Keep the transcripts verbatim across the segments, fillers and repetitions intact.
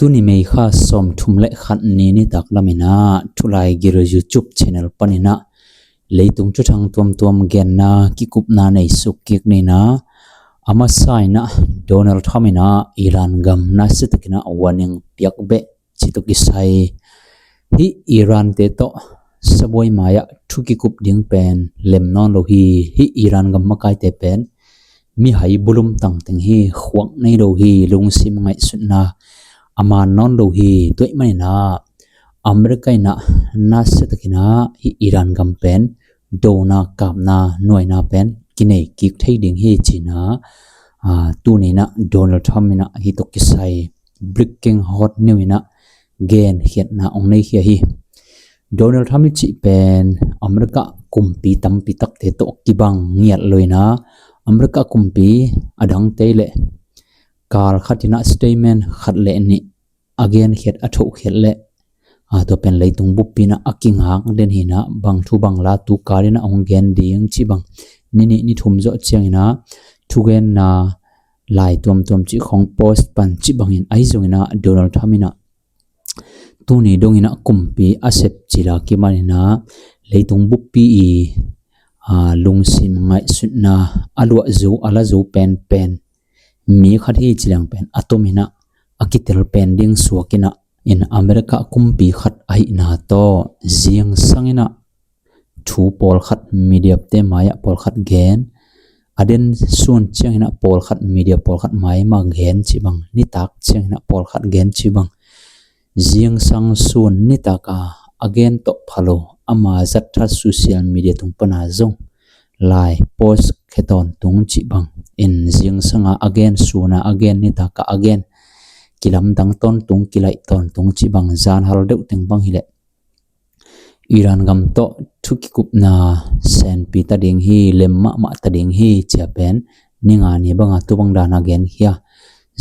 Tuni May kha sawmthum le khat ni nitak lamin ah Thulai Gil YouTube channel panin ah leitung thuthang tuamtuam genna kikupna nei suk kik ni in ah, a masa in ah Donald Trump in ah Iran gam nasia takin ah warning piak beh cih tawh kisai, hih Iran te tawh sabuai mai-ah thu kikup ding pen lem nawn lo hi. Hih Iran gam makaite pen mihai bulum tangteng hi, khuak nei lo hi, lungsim ngaihsutna a man nawn lo hi. Tua ahih manin ah America in ah nasia takin ah hih Iran gam pen dona, kapna, nuaina pen kinei kik thei ding hi ci in ah, aa, tuni in ah Donald Trump in ah hih tawh kisai breaking hot news in ah genkhiatna hong nei khia hi. Donald Trump i cih pen America kumpi tampi takte tawh kibang ngiat lo in ah, America kumpi a dangte leh kal khat in ah statement khat le nih a genkhiat, a thohkhiat leh, aa, tua pen leitung buppi in ah a kingak den hi in ah, bang thu bang la tu kal in ah hong gen ding cih bang, ni nih ni thum zawh ciangin ah thugenna lai tuamtuam cih khawng post pan cih bangin, ahi zongin ah Donald Trump in ah tuni dongin ah kumpi a sep cil a kiman in ah leitung buppi i, aa, lungsim ngaihsutna a luah zo, a la zo penpen mi khat hi ci leng pen a tom in ah a kitel pen ding suak in ah, in America kumpi khat ahihna tawh zingsang in ah thu pawlkhat media te mai-ah pawlkhat gen, a den sun ciangin ah pawlkhat media pawlkhat mai mah gen cih bang, nitak ciangin ah pawlkhat gen cih bang, zingsang sun nitak a a gen tawh pha lo, ama zat that social media tung pan a zong lai post khia tawntung cih bang, in zingsang a a gen, sun a a gen, nitak a a gen, kilamdang tawntung, kilaih tawntung cih bang, zan hal deuh teng bang hi leh Iran gam tawh thu kikupna senpi ta ding hi, lem mahmah ta ding hi ci a pen ni nga ni bang a tu bang dan a gen khia.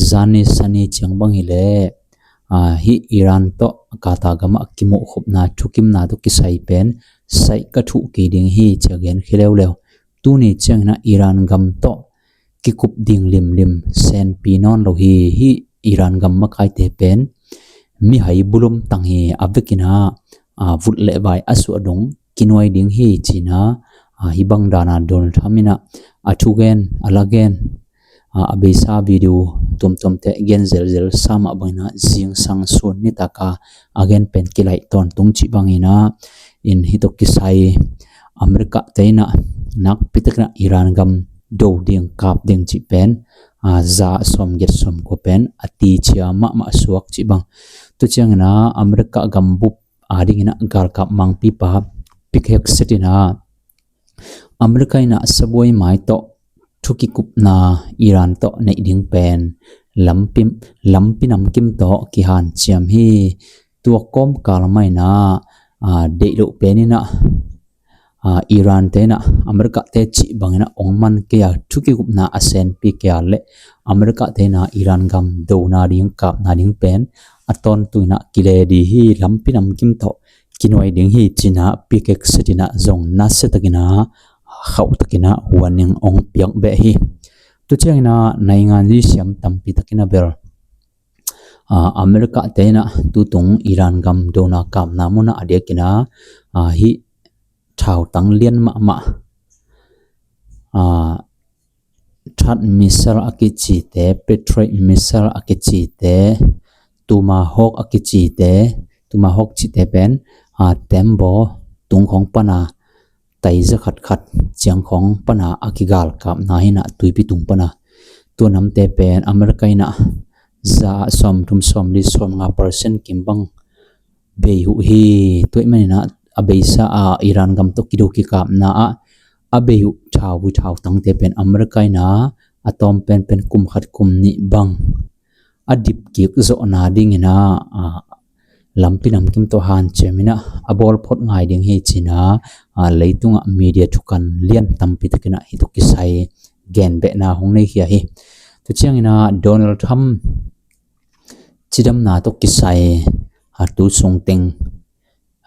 Zan ni, Sani ciang bang hi leh, aa, hih Iran tawh Qatar gam ah kimuh khupna thukimna tawh kisai pen saih ka thuh kei ding hi ci a gen khia leuleu. Tuni ciangin ah Iran gam tawh kikup ding limlim senpi nawn lo hi. Hih Iran gam makaite pen mihai bulum tang hi, a vekin ah, aa, vut leh vai a suah dong kinuai ding hi ci in ah, aa, hih bang dan a Donald Trump in ah a thugen, a la gen, aa, a beisa video tuamtuamte gen zelzel sa mah bangin ah zingsang sun nitak a a gen pen kilaih tawntung cih bangin ah, in hih tawh kisai America te in ah nakpi takin ah Iran gam do ding, kap ding cih pen, aa, za sawmgiat sawmkua pen a ticia mahmah suak cih bang. Tua ciangin ah America gambup a dingin ah galkap mangpipa Pete Hegseth in ah America in ah sabuai mai tawh thu kikupna Iran tawh neih ding pen lampi, lampi namkim tawh kihanciam hi. Tua kawmkal mah in ah, aa, deih loh pen in ah, aa, Iran te in ah America te cih bangin ah hong man kei a, thu kikupna a senpi kei a leh America te in ah Iran gam dona ding, kapna ding pen a tawntung in ah kile ding hi, lampi namkim tawh kinuai ding hi ci in ah Pete Hegseth in ah zong nasia takin ah, khauh takin ah warning hong piak beh hi. Tua ciangin ah naingan zisiam tampi takin ah bel, aa, America te in ah tutung Iran gam dona, kapna mun ah a diakin ah, aa, hih thautang lian mahmah, aa, Thaad missile a kicite, Patriot missile a kicite, Tomahawk a kicite, Tomahawk cihte pen, aa, tembaw tung khawng pan a, tai za khatkhat ciang khawng pan a a kigalkapna hi in ah, tuipi tung pan a. Tua namte pen America in ah za sawmthum, sawmli, sawmnga percent kim bang bei uh hi. Tua ahih manin ah a beisa a Iran gam tawh kido kikapna ah a bei uh thauvui thautangte pen America in ah a tawm penpen kum khat kum nih bang a dip kik zawhna dingin ah, aa, lampi namkim tawh hanciam in ah a bawl phot ngai ding hi ci in ah, aa, leitungah media thukan lian tampi takin ah hih tawh kisai genbehna hong nei khia hi. Tua ciangin ah Donald Trump cidamna tawh kisai, aa, tu sung teng,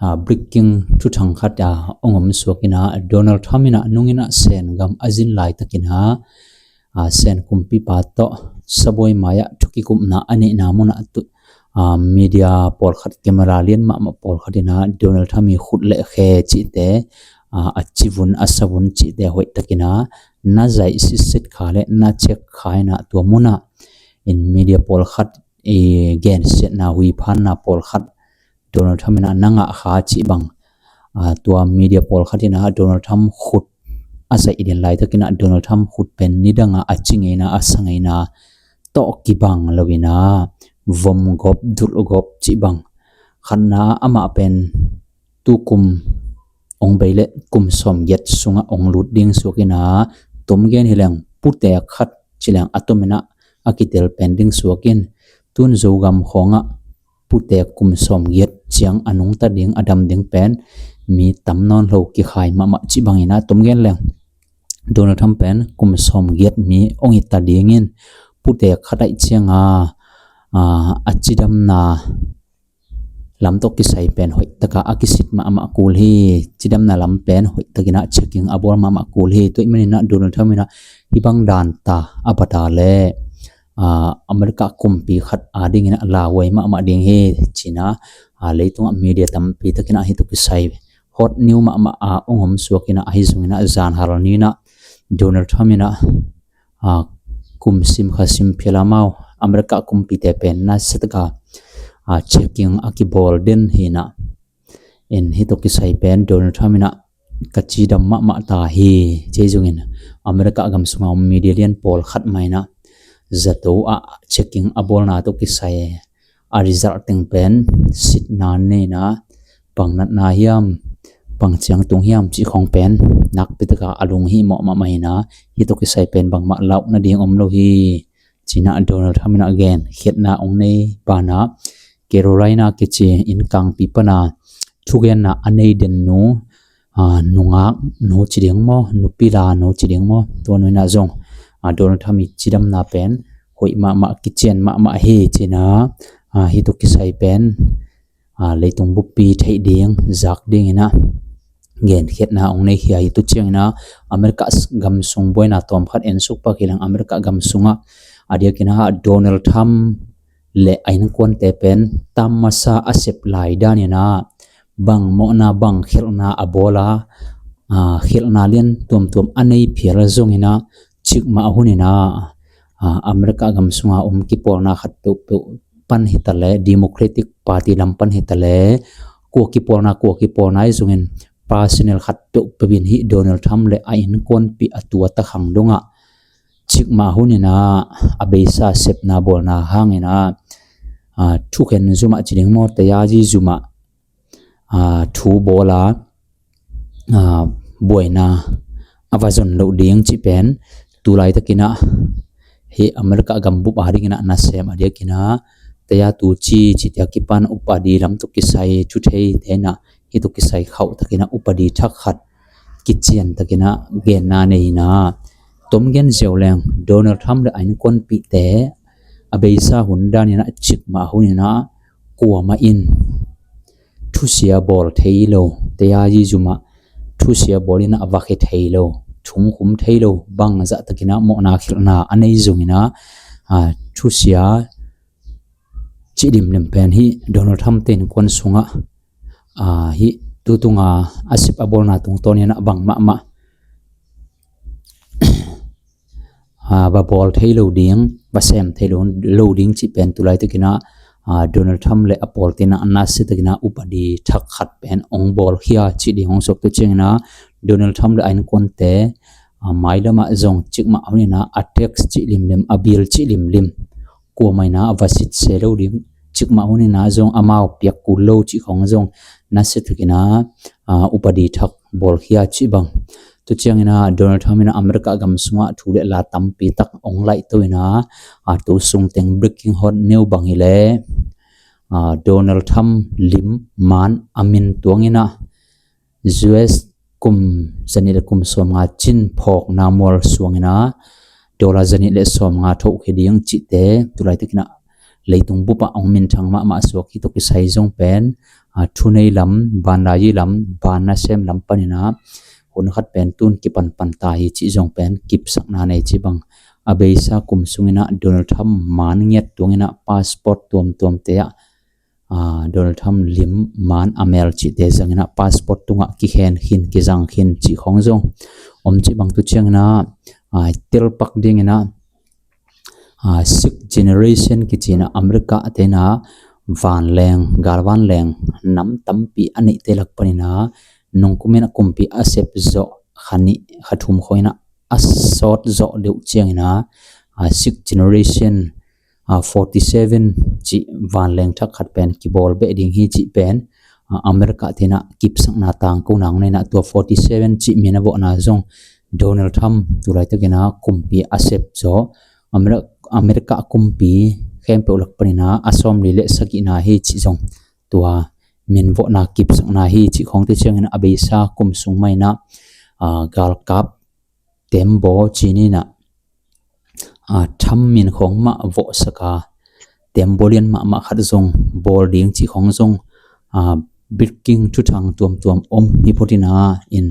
aa, breaking thuthang khat, aa, hong om suak in ah, Donald Trump in ah nung in ah Sen gam a zin laitakin ah, aa, Sen kumpipa tawh sabuai mai-ah thu kikupna a neihna mun ah tu, Media pawlkhat, camera lian mahmah pawlkhat in ah Donald Trump i khut le khe cihte, a civun a savun cihte hoihtakin ah na zaih sitset kha le na check kha in ah tua munah in media pawlkhat i gensiatna huiphanna pawlkhat Donald Trump in ah na ngah kha cih bang, tua media pawlkhat in ah Donald Trump khut a zaih den laitakin ah Donald Trump khut pen nidangah a ci ngeina a sa ngeina tawh kibang lo in ah vom gawp dulh gawp cih bang, khatna amah pen tukum ong bei le kum sawmgiat sungah ong lut ding suak in ah, tomgen hi leng putek khat ci leng a tom in ah a kitel pen ding suak in, tun Zogam khawngah putek kum sawmgiat ciang a nungta ding a dam ding pen mi tam nawn lo kikhai mahmah cih bang in ah tomgen leng Donald Trump pen kum sawmgiat mi ong i ta dingin putek khat aih cianga a cidamna lam tawh kisai pen hoihtaka a kisit mahmah kul hi. Cidamna lam pen hoihtakin ah checking a bawl mahmah kul hi. Tua ahih manin ah Donald Trump in ah hibang danta a bata le America kumpi khat adingin ah lauhuai mahmah ding hi ci-in ah leitungah media tampi takin ah hih tawh kisai hot news mahmah a ong om suak in ah, ahi zongin ah zanhal ni-in ah Donald Trump in ah kum sim kha sim phial amau America kumpite pen nasiataka checking a kibawl den hi-in ah, in hih tawh kisai pen Donald Trump in ah ka cidam mahmah ta hi. Ahi zongin America gam sunga om media lian pawlkhat mah in ah zato ah checking a bawlna tawh kisai a result teng pen sitna nei-in ah, pangnatna hiam, pangciang tung hiam cih khawng pen nakpitaka a lunghimawh mahmah in ah, hih tawh kisai pen bangmah launa ding om lo hi ci-in ah Donald Trump in ah genkhiatna ong nei banah Carolina kici innkangpi pana thugenna a nei den nu, nungak nu ci ding maw, nupila nu ci ding maw, tua nu in ah zong Donald Trump i cidamna pen hoih mahmah, kician mahmah hi ci-in ah, hih tawh kisai pen leitung buppi theih ding zak dingin ah genkhiatna ong nei hi. Tua ciangin ah America gam sung buaina tawmkhat ensuk pak hi leng America gam sungah a diakin ah Donald Trump le a innkuante pen tam masa a sep lai danin ah bang mawhna bang khelhna a bawl a, khelhna lian tuamtuam a nei phial zongin ah cikmah hunin ah America gam sunga om kipawlna khat peuhpeuh pan hi ta le, Democratic Party lam pan hi ta le, kua kipawlna kua kipawlna ahi zongin personal khat peuhpeuh in hih Donald Trump le a innkuanpih a tuata khang dongah cikmah hunin ah a beisa sepna bawlna hangin ah thukhen zumah ci ding maw, tayazi zumah thu bawl a buaina a va zon loh ding cih pen tulaitakin ah hih America gambup adingin ah nasem a diakin ah taya tuci cihte a kipan upadi lam tawh kisai thutheite in ah hih tawh kisai khauhtakin ah upadi thak khat kiciantakin ah genna nei in ah, tomgen ziau leng Donald Trump le a innkuanpihte a beisa hun danin ah cikmah hunin ah kuamah in thusia bawl thei lo, tayazi zumah thusia bawl in ah a va khe thei lo, thungkhum thei lo, bangzahtakin ah mawhna khelhna a nei zongin ah thusia cih limlim pen hih Donald Trump te innkuan sungah hih tutunga a sep a bawlna tungtawnin ah bang mahmah va bawl thei lo ding, va sem thei lo ding cih pen tulaitakin ah Donald Trump le a pawlte in ah nasiatakin ah upadi thak khat pen ong bawlkhia cih ding ong suak. Tua ciangin ah Donald Trump le a innkuante mailamah zong cikmah hunin ah a tax cih limlim, a bill cih limlim kuamah in ah a va sitse lo ding, cikmah hunin ah zong amau piak kul lo cih khawng zong nasiatakin ah upadi thak bawlkhia cih bang. Tua ciangin ah Donald Trump in ah America gam sungah thu le la tampi tak ong laihto in ah, tua sungteng breaking hot news bang hi leh Donald Trump lim man a min tuangin ah U S kum zanih le kum sawmnga cin phawkna mual suangin ah dollar zanih le sawmnga thohkhia ding cihte tulaitakin ah leitung bupah ong minthang mahmah suak hi. Tua kisai zong pen thunei lam, banlai lam, ban nasem lam panin ah hun khat pen tun kipanpan ta hi cih zong pen kipsakna nei cih bang. A beisa kum sungin ah Donald Trump man ngiat tuangin ah passport tuamtuamte ah Donald Trump lim man a mel cihte zangin ah passport tungah kikhen khin kizang khin cih khawng zong om cih bang tu ciangin ah telpak dingin ah sixth generation kici in ah America te in ah vanleng, galvanleng nam tampi a neihte lak panin ah nungkumin a kumpi a sep zawh kha nih kha thum khawngin ah a sawt zawh deuh ciangin ah sixth generation forty seven cih vanleng thak khat pen kibawl beh ding hi cih pen America te in ah kipsakna tangkona hong nei in ah tua forty seven cih min a vawhna zong Donald Trump tu laitakin ah kumpi a sep zawh America kumpi khempeuh lak panin ah a sawmli le sagihna hi cih zong tua min vawhna kipsakna hi cih khawngte ciangin a beisa kum sung mah in ah galkap tembaw ci-in ah Trump min khawng mah vawhsak a tembaw lian mahmah khat zong bawl ding cih khawng zong breaking thuthang tuamtuam om hi phot in ah in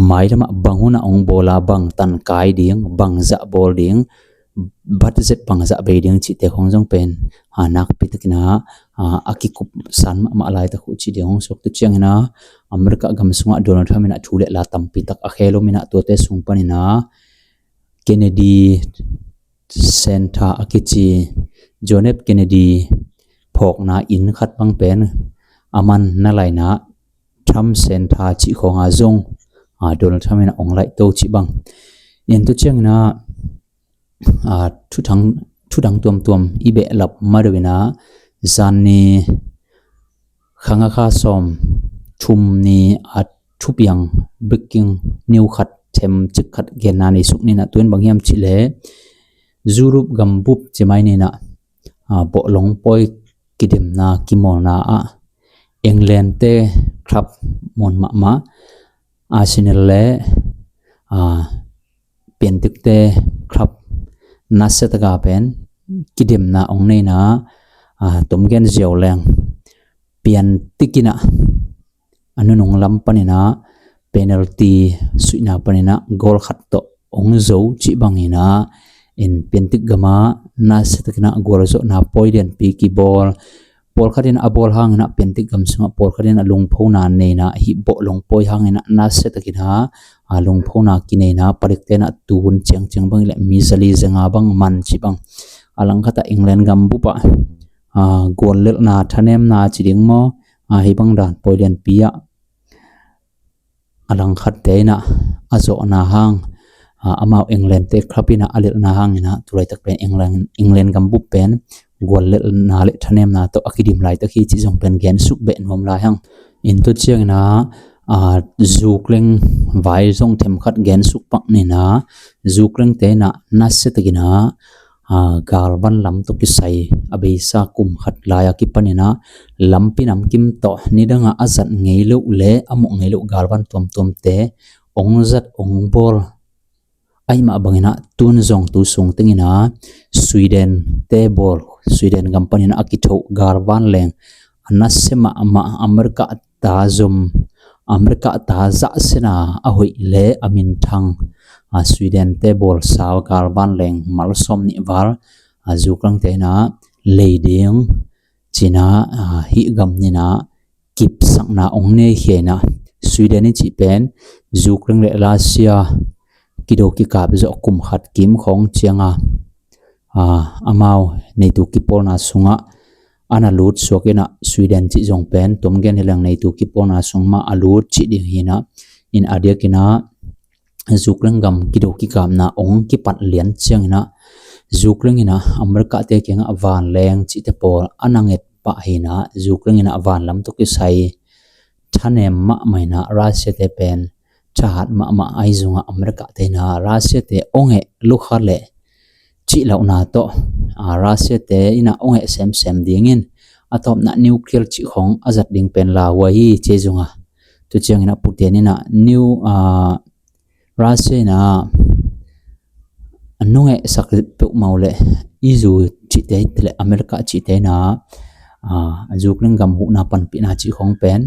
mailamah bang hunah hong bawl a bang tankai ding, bang zah bawl ding, budget bang zah bei ding cihte khawng zong pen nakpi takin ah a kikup san mahmah laitak uh cih ding hong suak tu ciangin ah America gam sungah Donald Trump in ah thu le la tampi tak a khel om in ah tuate sung panin ah Kennedy Center a kici John F Kennedy phawkna inn khat bang pen a man na lai in ah Trump Center cih khawng ah zong Donald Trump in ah hong laih to cih bang. In tu ciangin ah thudang tuamtuam i behlap ma deuh in ah zan ni kha nga kha sawm thum ni a thupiang breaking news khat themcik khat genna nei suk ni in ah tu in bang hiam cih leh Europe gambup ci mai ni in ah bawhlong pawi kidemna kimawlna ah England te club muan mahmah Arsenal le Piantikte club nasia taka pen kidemna hong nei in ah tomgen ziau leng Piantik in ah a nunung lam panin ah penalty suihna panin ah goal khat tawh hong zo cih bangin ah in Piantik gam ah nasia takin ah gualzawhna pawi lianpi kibawl. Pawlkhat in a bawl hangin ah Piantik gam sungah pawlkhat in a lungphona nei in ah hih bawhlong pawi hangin ah nasia takin ah lungphona kinei in ah padikte in ah tuhun ciangciang bang leh mi zali zanga bang man cih bang a langkhat ah England gambup ah guallelhna thanemna ci ding maw, hih bang dan pawi lianpi ah a langkhatte in ah a zawhna hang amau England te club in ah a lelhna hangin ah tu laitak pen England gambup pen guallelhna le thanemna tawh a kidim laitak hi cih zong pen gensuk beh nuam lai hang. In tu ciangin ah Ukraine vai zong themkhat gensuk pak ni in ah Ukraine te in ah nasia takin ah galvan lam tawh kisai a beisa kum khat lai a kipanin ah lampi namkim tawh nidangah a zat ngei loh le a muh ngei loh galvan tuamtuamte hong zat hong bawl ahi mah bangin ah tun zong tu sung tengin ah Sweden te bawl, Sweden gam panin ah a kithoh galvan leng a nasia mahmah America ta zom, America ta zahsiana a hoih le a minthang Sweden te bawlsa galvan leng malsawm nih val Ukraine te in ah lei ding ci in ah hih gam ni in ah kipsakna hong nei khia in ah Sweden i cih pen Ukraine le Russia kido kikap zawh kum khat kim khawng cianga amau neitu kipawlna sungah ana lut suak in ah Sweden cih zong pen tomgen hi leng neitu kipawlna sung mah a lut cih ding hi in ah in a diakin ah Ukraine gam kido kikapna hong kipat lian ciangin ah Ukraine in ah America te kiangah vanleng cihte pawl a na nget pah hi in ah Ukraine in ah vanlam tawh kisai thanem mahmah in ah Russia te pen thahat mahmah ahi zongah America te in ah Russia te hong eh lukha leh cih lohna tawh Russia te in ah hong eh semsem dingin a tawpna nuclear cih khawng a zat ding pen lauhuai hi ci zongah tu ciangin ah Putin in ah new Russia in ah a nungeh sak peuhmah uh leh E U cihte le America cihte in ah Ukraine gam huhna panpihna cih khawng pen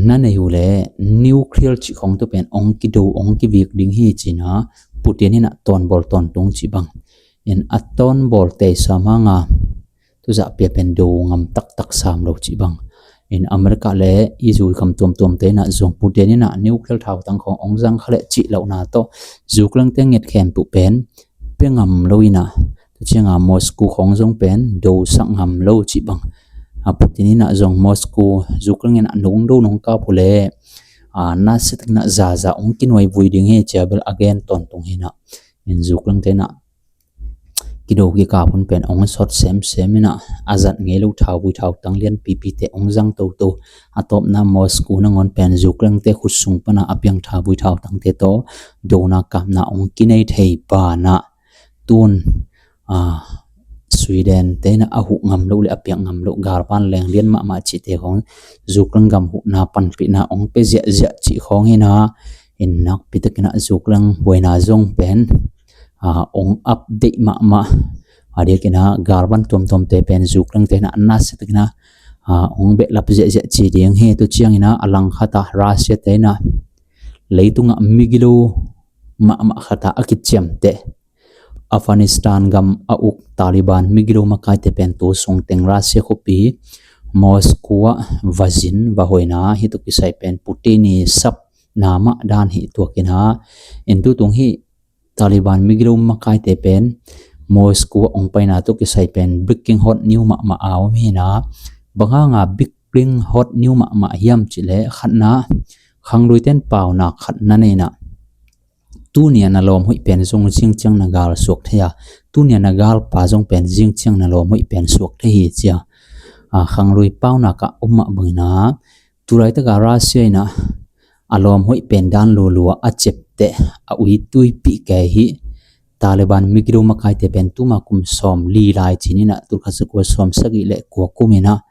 na nei uh leh nuclear cih khawng tu pen hong kido hong kivik ding hi ci in ah Putin in ah tawnbawl tawntung cih bang in a tawnbawl teisam hanga tuzah pia pen do ngam taktak sam lo cih bang. In America le i zu gam tuamtuamte inah zong Putin inah nuclear thautang khawng ong zang kha leh cih lohna tawh Ukraine te nget khempeuh pen pia ngam lo inah, tua cianga Moscow khawng zong pen dosak ngam lo cih bang. A Putin inah zong Moscow Ukraine inah nong do nong kap uh leh a nasia takinah zaza ong kinuai vui ding hi cia bel a gen tawntung hinah. In Ukraine te inah kido kikap hun pen ong sawt semsem inah a zat ngei lo thauvui thautang lianpipite ong zang toto. A tawpna Moscow nangawn pen Ukraine te khut sung pana a piang thauvui thautangte tawh dona kapna ong kinei thei banah tun a Sweden te inah a huh ngam loh le a piak ngam loh galvan leng lian mahmah cihte khawng Ukraine gam huhna panpihna ong pia ziahziah cih khawng hinah. In nakpi takinah Ukraine buaina zong pen a ong update mahmah. A diakinah galvan tuamtuamte pen Ukraine te inah nasia takinah a ong behlap ziahziah ci ding hi. Tua cianginah a langkhatah Russia te inah leitungah migilo mahmah khatah a kiciamteh Afghanistan gam a uk Taliban migilo makaite pen tu sungteng Russia khuapi Moscow ah va zin va hoina hi tawh kisai pen Putin i sapna mah dan hi tuakinah. In tutung hi Taliban migilo makaite pen Moscow ah ong paina tawh kisai pen breaking hot news mahmah a om hinah. Bang hanga breaking hot news mahmah hiam cih leh khatna khangluite in paunak khatna nei inah tunia na lawm hoih pen zong zingciang na gal suak thei a, tunia na galpa zong pen zingciang na lawm hoih pen suak thei hi cia. A khanglui paunak ah om mah banginah tulaitaka Russia inah a lawm hoih pen dan lulua a ciapteh a uituipih kei hi. Taliban migilo makaite pen tuma kum sawm li lai cininah tulkhat zakua sawm sagih le kua kuminah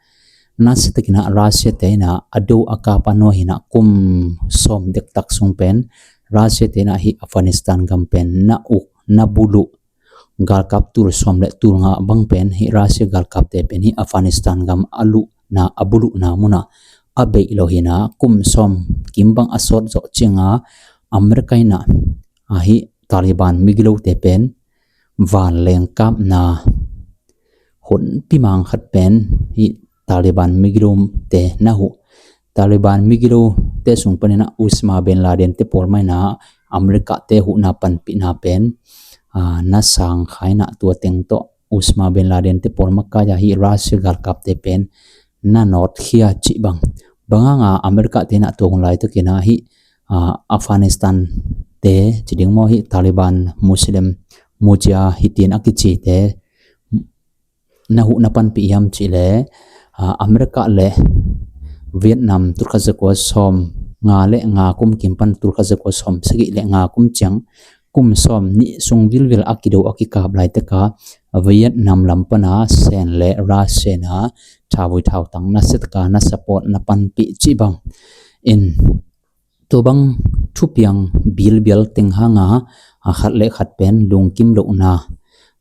nasia takinah Russia te inah a do a kap a nuai hinah kum sawm dektak sung pen Russia te inah hi Afghanistan gam pen na uk na buluh galkap tul sawm le tul nga bang pen hi Russia galkapte pen hi Afghanistan gam a luhna a buluhna munah a beih lo hinah kum sawm kim bang a sawt zawh cianga America inah a hi Taliban migilote pen vanleng kapna honpi mang khat pen hi Taliban migilote na huh. Taliban migilote sung paninah Osama bin Laden te pawl mah inah America te huhna panpihna pen a na sang kha inah tua teng tawh Osama bin Laden te pawl makaia hi Russia galkapte pen na nawtkhia cih bang. Bang hanga America te inah tua hun laitakinah hi a Afghanistan te ci ding maw hi Taliban Muslim Mujahideen a kicite na huh na panpih hiam cih leh a America le Vietnam tulkhat zakua sawm nga le nga kum kim pan tulkhat zakua sawm sagih le nga kum ciang kum sawm nih sung vilvil a kido a kikap laitaka Vietnam lam pana Sen le Russia inah thauvui thautang nasia taka na support na panpih cih bang. In tua bang thupiang bilbial teng hanga a khat le khat pen lungkim lohna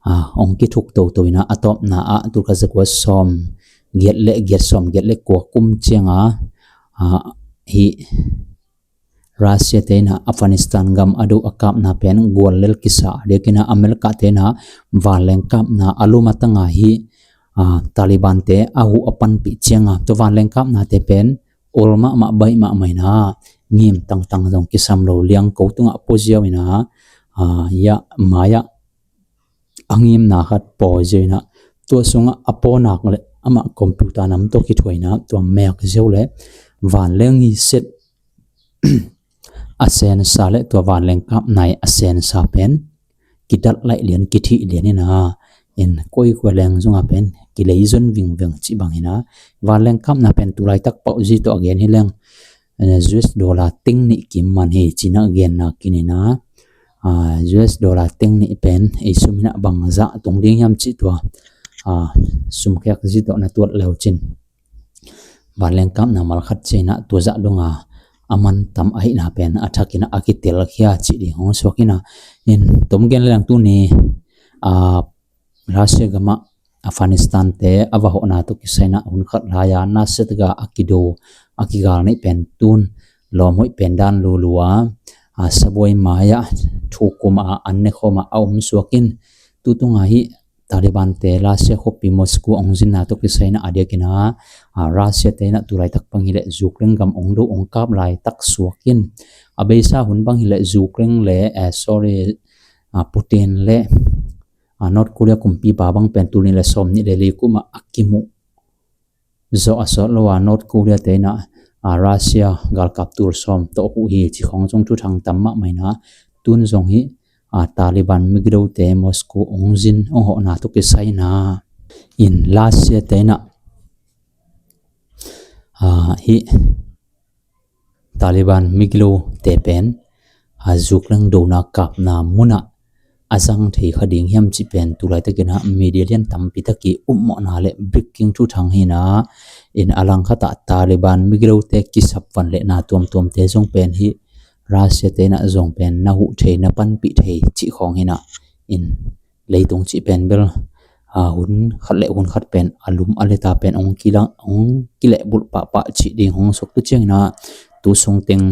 a ong kithuk toto inah a tawpna ah tulkhat zakua sawm giat le giat sawm giat le kua kum cianga a hi Russia te inah Afghanistan gam a do a kapna pen guallel kisa diakinah America te inah vanleng kapna a lum a tanga hi a Taliban te a huh a panpih cianga tua vanleng kapnate pen ol mahmah baih mahmah inah ngim tangtang zong kisam lo liangko tungah pua ziau inah a ya maiah a ngimna khat pawi ziau inah tua sungah a pawnak le amah computer nam tawh kithuah inah tua mek ziau le vanleng i set a sensa le tua vanleng kapna i a sensa pen kidat laih lian kithih lian inah in koikoi leng zunga pen kileizon vingveng cih bang hinah vanleng kapna pen tulaitak pauh zi tawh a gen hi leng US dollar teng nih kim man hi cinah genna kininah US dollar teng nih pen ei sum inah bangzah tung ding hiam cih tua sumkhiak zi tawh na tuat leucin vanleng kapna malkhat cianah tua zah donga a man tam ahihna pen a thakinah a kitelkhia cih ding hong suak inah in tom gen leng tuni a Russia gamah Afghanistan te a va hawhna tawh kisainah hun khat laia nasia taka a kido a kigal neih pen tun lawm hoih pen dan lulua a sabuai mai-ah thukum a an nekhawm a a om suakin tutunga hi Taliban te Russia khuapi Moscow hong zinna tawh kisai in ah a diakin ah, a, Russia te in ah tulaitak bang hileh Ukraine gam hong do hong kap laitak suak in, a beisa hun bang hileh Ukraine le, eh, sorry, a, Putin le, a, North Korea kumpipa bang pen tul nih le sawm nih le li kum ah a kimuh zawh a sawt lo a North Korea te in ah, a, Russia galkap tul sawm tawh huh hi ci khawng zong thuthang tam mahmah in ah, tun zong hih, a, Taliban migilote Moscow hong zin hong hawhna tawh kisai in ah, in Russia te in ah, a, hih Taliban migilote pen, a, Ukraine dona kapna munah a zang thei kha ding hiam cih pen tulaitakin ah media lian tampi tak i upmawhna le breaking thuthang hi in ah, in a langkhat ah Taliban migilote kisap van lehna tuamtuamte zong pen hih Russia te in ah zong pen na huh thei, na panpih thei cih khawng hi in ah, in leitung cih pen bel, a, hun khat le hun khat pen a lum a leta pen hong kilang, hong kilehbulh pahpah cih ding hong suk tu ciangin ah, tu sungteng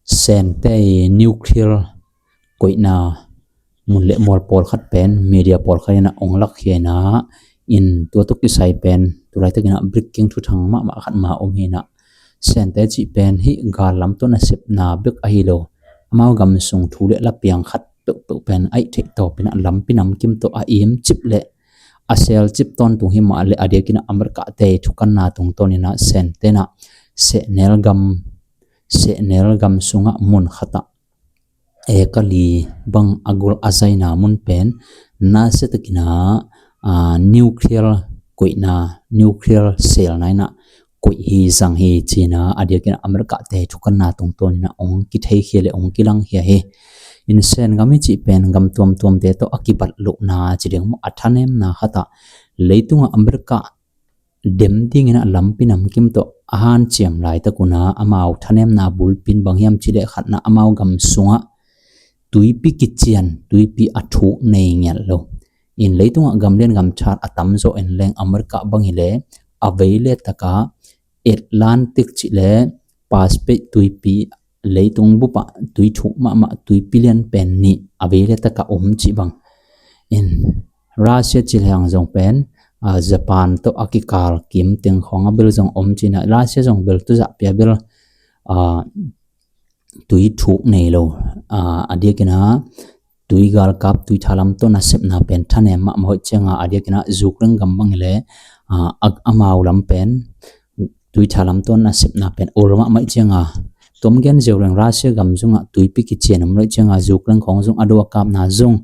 Sente i nuclear koihna mun le mual pawlkhat pen media pawlkhat in ah hong lakkhia in ah, in tua tawh kisai pen tulaitakin ah breaking thuthang mahmah khat ma om hi in ah, Sente cih pen hih gal lam tawh nasepna bek ahi lo, amau gam sung thu le la piang khat peuhpeuh pen a ih theih tawpin ah lampi namkim tawh a im cip le a sel cip tawntung hi mah le a diakin ah America te thukanna tungtawn in ah Sente in ah sehnel gam, sehnel gam sungah mun khat ah eka li bang a gul a zaina mun pen nasia takin ah, a, nuclear koihna, nuclear selna in ah koih hi zang hi ci in ah a diakin ah America te thukanna tungtawn in ah hong kitheikhia le hong kilangkhia hi. In Sen gam i cih pen gam tuamtuamte tawh a kibat lohna ci ding maw, a thanemna khat ah leitungah America dem dingin ah lampi namkim tawh a hanciam laitak un ah amau thanemna bulpi in bang hiam cih leh khatna amau gam sungah tuipi kician, tuipi a thuk nei ngial lo. In leitungah gamlian gamthat a tamzaw en leng America bang hileh a vei le takah Atlantic cih le Pacific tuipi, leitung bupah tui thuk mahmah tuipi lian pen nih a vei le takah om cih bang. In Russia cih lehang zong pen, a, Japan tawh a kikal kim teng khawng a bel zong om ci in ah Russia zong bel tuzah pia bel, a, tui thuk nei lo, a, a diakin ah tui galkap, tui thalam tawh nasepna pen thanem mahmah hoih ciangah a diakin ah Ukraine gam bang hileh, a, a, amau lam pen tui thalam tawh nasepna pen ol mahmah ciangah, tua gen ziau leng Russia gam zungah tuipi kician om loh ciangah Ukraine khawng zung a do a kapna zung,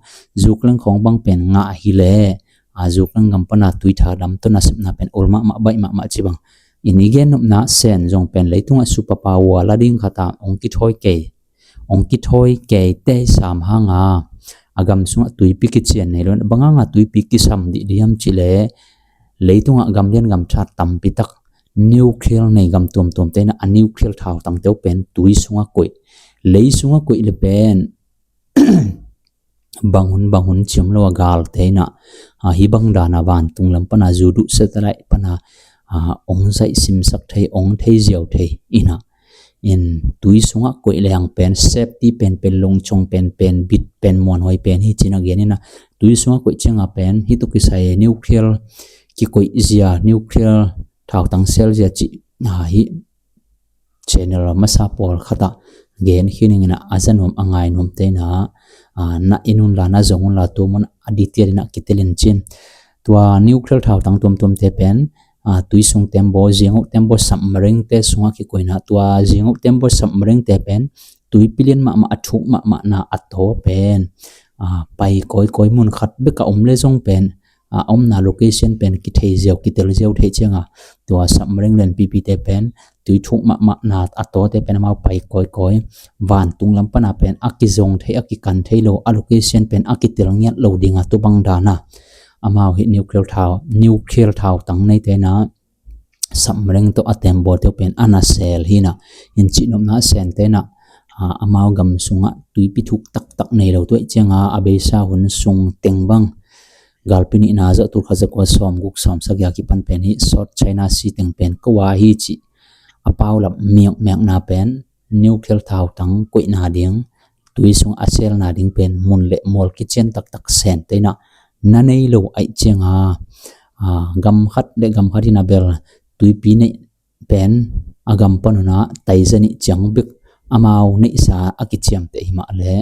Ukraine khawng bang pen ngah hileh, a, Ukraine gam pana tui thalam tawh nasepna pen ol mahmah baih mahmah ci bang. In i gen nopna Sen zong pen leitungah superpower la ding khat ah hong kithawi kei, hong kithawi kei te sam hang a, a gam sungah tuipi kician nei lo, bang hang a tuipi kisam dih diam cih leh leitungah gamlian gamthat tampi tak nuclear nei gam tuamtuamte in ah a nuclear thautangte uh pen tui sungah koih, lei sungah koih le pen bang hun bang hun ci om lo a galte in ah, a, hih bang dan a vantung lam pana zuduh satellite pana, a, hong zaih simsak thei, hong thei ziau thei in ah, in tui sungah koih lehang pen safety pen pen, lungchong pen pen, bit pen, muanhuai pen hi ci in ah gen in ah, tui sungah koih ciangah pen hih tawh kisai nuclear kikoih zia, nuclear thautang sel zia cih, a, hih channel masa pawlkhat ah gen khin ing in ah, a za nuam a ngai nuamte in ah, a, na en unla, na zong unla, tua mun a detail in ah kitel in cin. Tua nuclear thautang tuamtuamte pen, a, tui sung tembaw, zingauh tembaw, submarine te sungah kikoih in ah, tua zingauh tembaw, submarine te pen tuipi lian mahmah, a thuk mahmahna a taw pen, a, pai kawikawi, mun khat bek a om le zong pen, a, omna location pen kithei ziau, kitel ziau theih ciangah tua submarine lianpipite pen tui thuk mahmahna a tawte pen amau pai kawikawi, vantung lam pana pen a kizong thei, a kikan thei lo, a location pen a kitel ngiat lo ding a, tua bang dan a amau hih nuclear thau, nuclear thautang neite in ah submarine tawh a tembaw te uh pen a nasel hi in ah, in cihnopna Sente in ah, a, amau gam sungah tuipi thuk taktak nei lo, tua ahih ciangah a beisa hun sung teng bang, galpi nihna zawh tul khat za kua sawm guk sawm sagih a kipan pen hih South China Sea teng pen ko a hi cih a paulap miakmiakna pen nuclear thautang koihna ding, tui sung a selna ding pen mun le mual kician taktak Sente in ah na nei lo aih cianga, a, gam khat le gam khat in a bel tuipi neih pen a gam panuna taiza nih ciang bek amau neihsa a kiciamteh himah le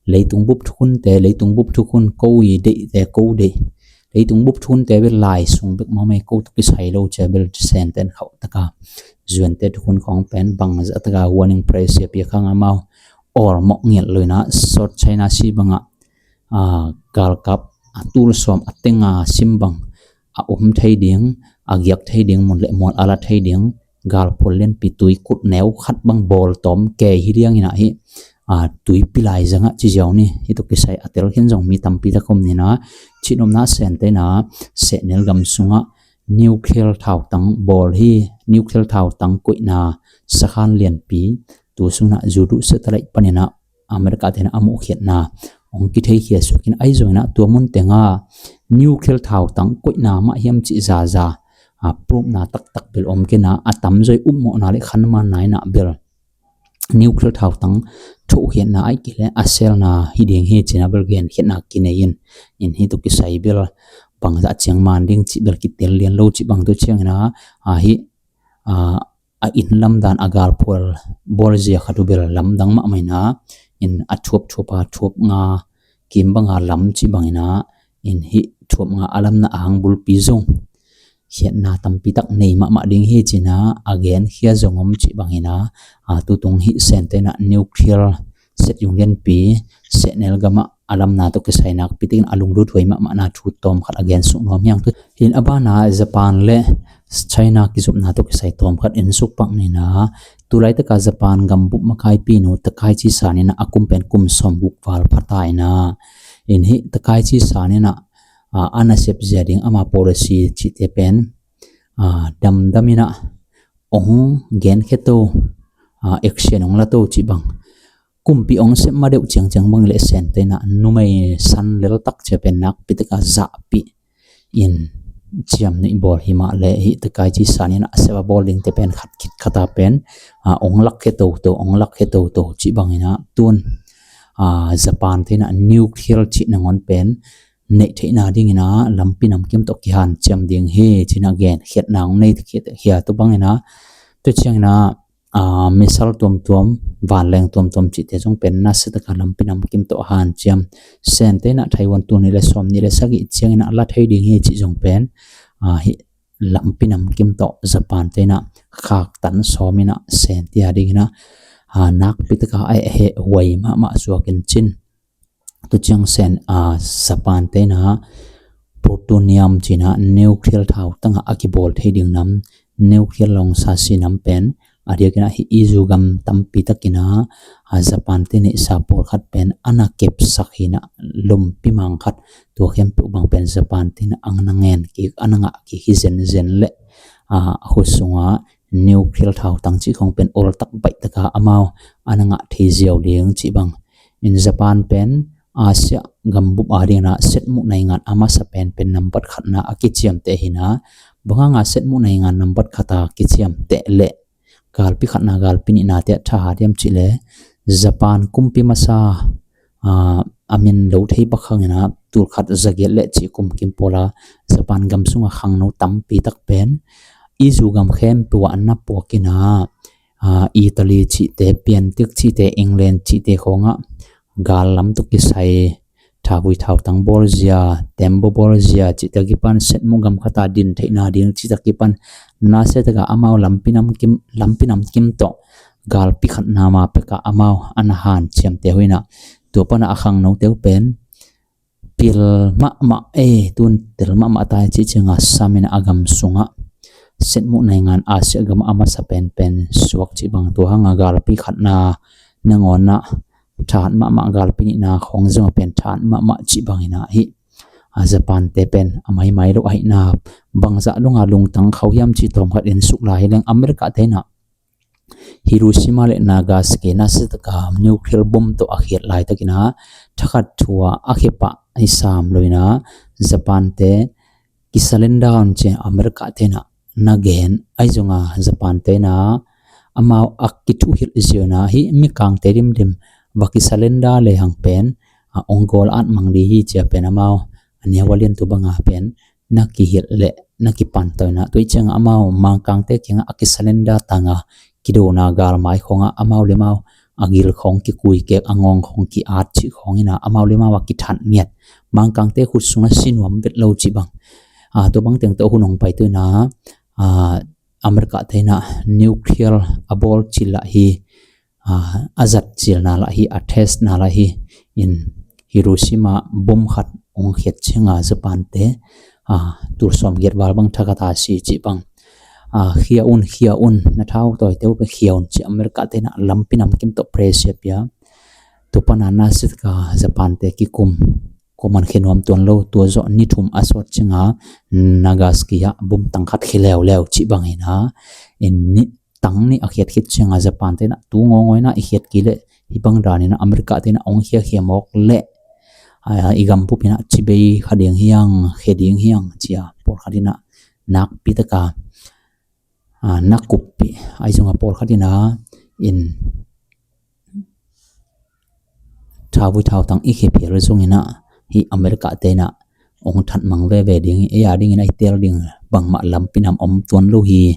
leitung bup thukhunte, leitung bup thukhun ko i deihte ko deih, leitung bup thukhunte bel lai sung bek mahmah ko tuk kisai lo cia bel Senten khauh taka zuante thukhun khawng pen bangzah taka warning press a piak hang amau awlmawh ngiat loina South China Sea bangah, a, galkap a tul sawm a tenga sim bang a um thei ding, a giak thei ding, mun le mual a la thei ding galphual lianpi tuikut neu khat bang bawl tawm kei hi liangin ah hi, a, tuipi lai zangah ci ziau ni. Hi tuk kisai a tel khin zong mi tampi tak om nina, cihnopna Senten a sehnel gam sungah nuclear thautang bawl hi, nuclear thautang koihna sakhan lianpi tu sungah Zulu satellite paninah America tena a muhkhiatna hong kitheikhia suakin ahi zongina tua mun tenga nuclear thautang koihna mah hiam cih zaza, a, prumna taktak bel om kena a tamzoi upmawhna le khanmanna inah bel nuclear thautang thohkhiatna aih kile a selna hi ding hi cina bel genkhiatna kinei in, in hi tuk kisai bel bangzah ciang man ding cih bel kitel lian lo cih bang tu ciangina, a, hi, a, a inn lamdan a galphual bawlzia khat uh bel lamdang mahmah ina, in a thuapthuapa thuap nga kim banga lam cih bangina, in hih thuap nga a lamna a hang bulpi zong khiatna tampi tak nei mahmah ding hi cina a genkhia zong om cih bangina, a, tutung hih Senten a nuclear set yung lianpi sehnel gamah a lamna tawh kisai nakpi takin a lunglut huai mahmahna thu tawm khat a gen suk nuam hiang tu. Hin a bana Japan le China kizopna tawh kisai tawm khat en suk pak nina, tulaitaka Japan gambup makaipi nu Takaichi San ina a kum pen kum sawm guk val phata ina, in hih Takaichi San ina, a, a nasep zia ding ama policy cihte pen, a, damdam ina ong genkheto, a, action ong lato cih bang kumpi ong sep ma deuh ciangciang bang le Senten a numei san lel tak cia pen nakpi taka zahpih in ciamnuih bawl himah le hih Takaichi San ina a sep a bawl dingte pen khat khit khata pen, a, ong lakkhia toto, ong lakkhia toto cih bangina tun, a, Japan tena nuclear cih nangon pen neih theihna dingina lampi namkim tawh kihanciam ding hi cina genkhiatna ong nei khia tu bangina tu ciangina, a, missile tuamtuam, vanleng tuamtuam cihte zong pen nasia taka lampi namkim tawh hanciam. Senten a Taiwan tul nih le sawm nih le sagih ciangin a la thei ding hi cih zong pen, a, hih lampi namkim tawh Japan tena khaktan sawm ina Senten a dingina, a, nakpi taka a heh huai mahmah suakin cin. Tu ciang Sen, a, Japan tena plutonium cina nuclear thautanga a kibawl thei ding nam, nuclear lawngsa si nam pen a diakina hih Izu gam tampi takina, a, Japan te neihsa pawlkhat pen a na kepsak hina, lumpi mang khat tua khempeuh bang pen Japan tena ang na ngen kik, a na ngah kik hi zenzen le, a, khusunga nuclear thautang cih khong pen oltak baih taka amau a na ngah thei ziau ding cih bang. In Japan pen Asia gambup a dingna setmuh naingan a masa penpen nambat khatna a kiciamteh hina, banganga setmuh naingan nambat khata kiciamteh le galpi khatna galpi nihna te a thahat hiam cih le Japan kumpi masa, a, a min lo thei bak hangina tul khat zagiat le cih kum kim pawla Japan gam sunga khangno tampi tak pen Izu gam khempeuh ah na puakina, a, Italy cihte, piantik cihte, England cihte khawngah gal lam tawh kisai thavui thautang bawlzia, tembaw bawlzia cihte a kipan setmuh gam khata din theihna ding cihte a kipan nasia taka amau lampi namkim, lampi namkim tawh galpi khatna ma peka amau a na hanciamte huina tua pana a khangnote uh pen pil mahmah, e, tun tel mahmah tai cih cianga samin a gam sungah setmuh naingan Asia gam a masa penpen suak cih bang tua hanga galpi khatna nangawnah thahat mahmah, galpi nihna khawng zong a pen thahat mahmah cih bangina hi, a, Japan te pen a maimai lo ahina bangzah lunga lungtang khauh hiam cih tawm khat en suk lai hi leng America tena Hiroshima le Nagasaki nasia taka nuclear bomb tawh a khiat laitakina thakhat thua a khepah i sam loina Japan te kisalenda un ci America tena na gen ahi zonga Japan tena amau a kithuhilh ziona hi mikangte dimdim va kisalenda le hang pen, a, ong gawl at mang di hi cia pen amau a neu a lian tu banga pen na kihilh le na kipan tawh ina, tua i cianga amau Mangkangte kiangah a kisalenda tanga kidona galmai khongah amau le mau a gil khong kikui kek, a ngawng khong ki-at cih khong ina, amau le mau a kithat ngiat, Mangkangte khut sungah si nuam vet lo cih bang. A, tua bang teng tawh hun hong pai tu ina, a, America te ina nuclear a bawl cil lah hi, a, a zat cilna lah hi, a test na lah hi, in Hiroshima bom khat hong khiat cianga Japan te, a, tul sawm giat val bang thakhat a si cih bang. A, khia un, khia un, na thau tawi teu pe khia un ci America te ina lampi namkim tawh pressure pia. Tua pana na sit ka Japan te kikum, kuaman khia nuam tuan lo, tua zawh ni thum a sawt cianga Nagasaki ah bom tang khat khia leuleu cih bang ina, in ni tang ni a khiat khit cianga Japan te ina tu ngawngaw ina i khiat kei leh hi bang dan ina America te ina hong khiakhia mawk leh, a, i gam bup ina cibei kha ding hiang, khia ding hiang cia pawlkhat ina nakpi taka, a, na kuppih, ahi zongah pawlkhat ina in thauvui thautang i khia phial zong ina hi America te ina hong that mang veve ding hi, ei a ding ina i tel ding bangmah lampi nam om tuan lo hi,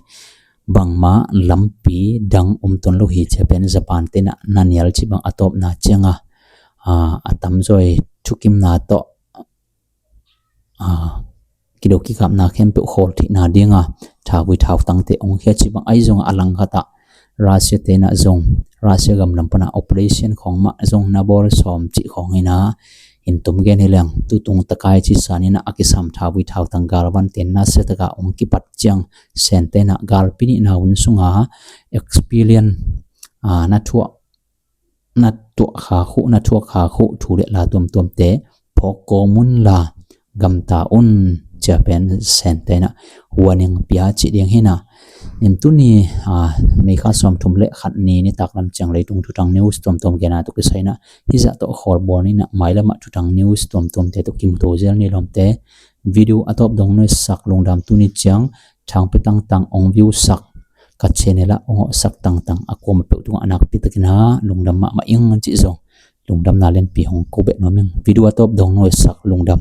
bangmah lampi dang om tuan lo hi cia pen Japan te ina na nial cih bang a tawpna cianga, a, a tamzawi thukimna tawh, a, kido kikapna khempeuh khawl theihna dinga thauvui thautangte hong khia cih bang ahi zongah a langkhatah Russia te ina zong, Russia gam lam pana operation khong mah zong na bawl sawm cih khong ina, in tum gen hi leng, tutung takai ci san ina a kisam thauvui thautang galvante na sia taka hong kipat ciang Sen te ina galpi nihna hun sunga experience, a, na thuah na tuah kha khuh, na thuak kha khuh thu le la tuamtuamte phawk kawm un la gamta un cia pen Sen te ina warning pia cih ding hi ina. In tuni, a, May kha sawmthum le khat ni nitak lam ciang leitung thutang news tuamtuam gena tawh kisai ina hizah tawh khawl bawl ni ina, mailamah thutang news tuamtuamte tawh kimuto zel ni lawmte. Video a tawp dong nuaisak lungdam, tuni ciang thangpi tangtang hong view sak ka channel ah hong awhsak tangtang a kuama peuh tungah a nakpi takin a lungdam mahmah ing cih zong lungdamna lianpi hong ko beh nuam ing. Video a tawp dong nuaisak lungdam.